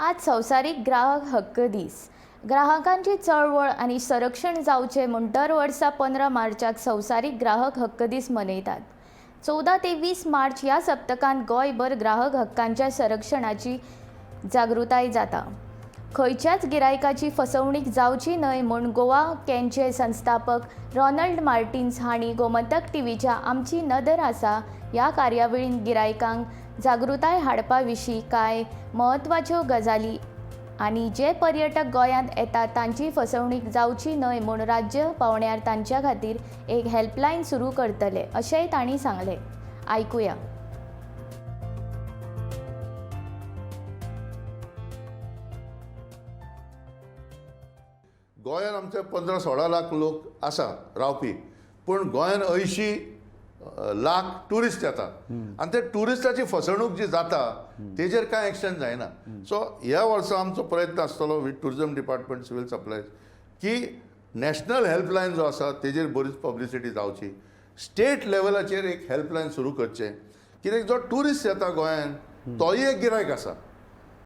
आज संवसारीक ग्राहक हक्क दीस. ग्राहकांची चळवळ आनी संरक्षण जावचें म्हूण दर वर्सा 15 मार्चाक संवसारीक ग्राहक हक्क दीस मनयतात. 14 ते 20 मार्च ह्या सप्तकांत गोंयभर ग्राहक हक्कांच्या संरक्षणाची जागृताय जाता. खंयच्याच गिरायकाची फसवणूक जावची न्हय म्हूण गोवा कॅनचे संस्थापक रॉनल्ड मार्टिन्स हांणी गोमंतक टीव्हीच्या "आमची नदर आसा" ह्या कार्यावळींत गिरायकांक जागृताय हाडपा विशीं कांय म्हत्वाच्यो गजाली आनी जे पर्यटक गोंयांत येतात तांची फसवणूक जावची न्हय म्हूण राज्य पावंड्यार तांच्या खातीर एक हेल्पलायन सुरू करतले अशेंय तांणी सांगलें. आयकुया. गोंयान आमचे 15-16 लाख लोक आसा रावपी, पूण गोंयान 80 लाख ट्युरिस्ट येता आनी ते ट्युरिस्टाची फसवणूक जी जाता तेजेर कांय एक्शन जायना. सो ह्या वर्सा आमचो प्रयत्न आसतलो with tourism department, civil supplies की नॅशनल हेल्पलायन जो आसा तेजेर बरीच पब्लिसिटी जावची, स्टेट लेवलाचेर एक हेल्पलायन सुरू करचें, कित्याक जो ट्युरिस्ट येता गोंयान तोय एक गिरायक आसा.